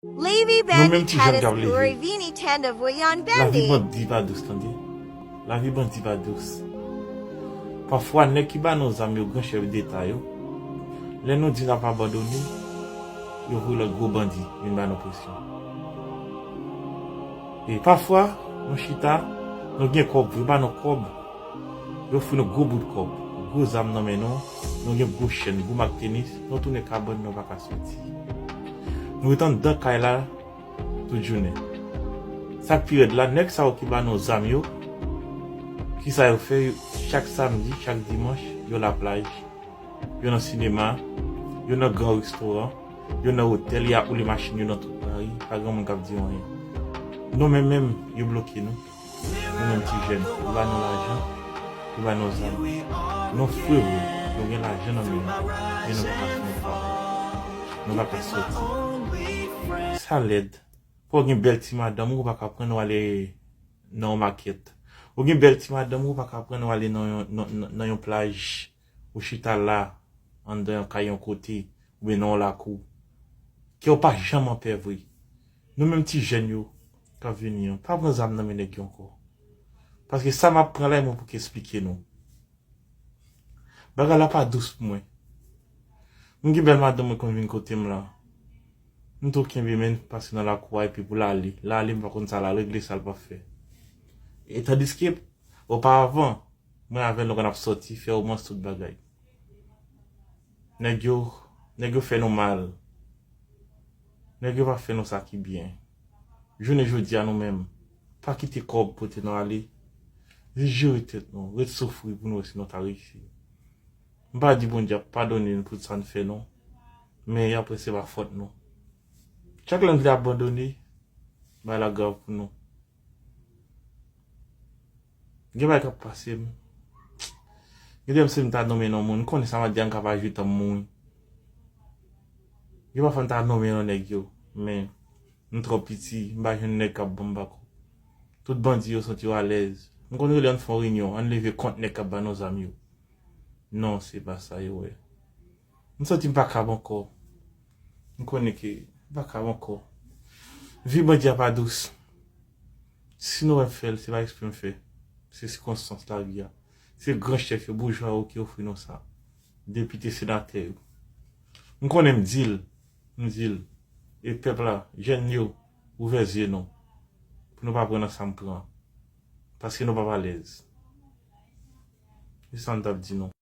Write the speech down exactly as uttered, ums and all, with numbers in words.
Levi Nou menm ti jèn k ap leve. Lavi bandi pa dous, tande. Lavi bandi pa dous. Pafwa, nèg ki ba nou zam yo, gran chèf deta yo, lè nou di n ap abandone, yo voye lòt gwo bandi vin ba nou presyon. E pafwa, nou chita, nou gen kòb, yo ba nou kòb, yo ofri nou gwo bout kòb, gwo zam nan men nou, nou gen gwo chèn, gwo mak tenis, nou tounen kabann, nou pa ka soti. Nou ret anndan kay la tout jounen. Sa k pi rèd la, nèg sa yo ki ba nou zam yo, kisa yo fè? Chak samdi, chak dimanch, yo laplaj, yo nan sinema, yo nan gran restoran, yo nan otèl, y ap woule machin yo nan tout lari, pa gen moun k ap di yo anyen. Nou menm menm, yo bloke nou. Nou menm ti jèn, yo ba nou lajan, yo ba nou zam. Nou frewo, nou gen lajan nan men nou, men nou pa ka fè yon pa. Nou pa ka soti. Sa lèd. Fò w gen bèl ti madanm ou, ou pa ka pran w ale nan yon makèt. Ou gen bèl ti madanm ou, ou pa ka pran w ale nan yon, nan, nan, nan yon plaj. Ou chita la, anndan yon kay yon kote, oubyen nan yon lakou. Kè w pa janm anpè vre. Nou menm ti jèn yo k ap vini an, pa pran zam nan men nèg yo ankò. Paske sa m ap pran la, e mwen pou k esplike nou. Bagay la pa dous pou mwen. M gen bèl madanm mwen konn vin kote m la. M tou kenbe men l pase nan lakou a epi pou l ale. L ale, m pa konn sa l al regle, sa l p ap fè. E tandiske, oparavan, mwen avè l nou konn ap sòti, fè womans, tout bagay. Nèg yo, nèg yo fè nou mal. Nèg yo pa fè nou sa ki byen. Jounen jodi a nou menm, pa kite kòb pote nou ale. Jis jere tèt nou, ret soufri pou nou wè si nou ta reyisi. M pa di Bondye ap padone n pou sa n fè non, men apre se pa fòt nou. Chak lè n vle abandone, bagay la grav pou nou. Gen bagay k ap pase m. Gen de m si m ta nonmen non moun, m konnen sa m ap di a m ka pa jwe tan m mouri. Gen pafwa m ta nonmen non nèg yo, men m twò piti, m pa jwenn nèg k ap ban m backup. Tout bandi yo santi yo alèz. M konn rele ann fè yon reyinyon, ann leve kont nèg k ap ba nou zam yo. Non, se pa sa yo wè. M santi m pa kab ankò. M konnen ke m pa kab ankò. Vi bandi a pa dous. Si nou wè m fè l, se pa eksprè m fè. Se sikonstans lavi a. Se gran chèf yo, boujwa yo ki ofri nou sa. Depite, senatè yo. M konnen m di l, m di l. E pèp la, jèn yo, ouvè zye nou. Pou nou pa pran nan sa m pran. Paske nou p ap alèz. Se sa m t ap di nou.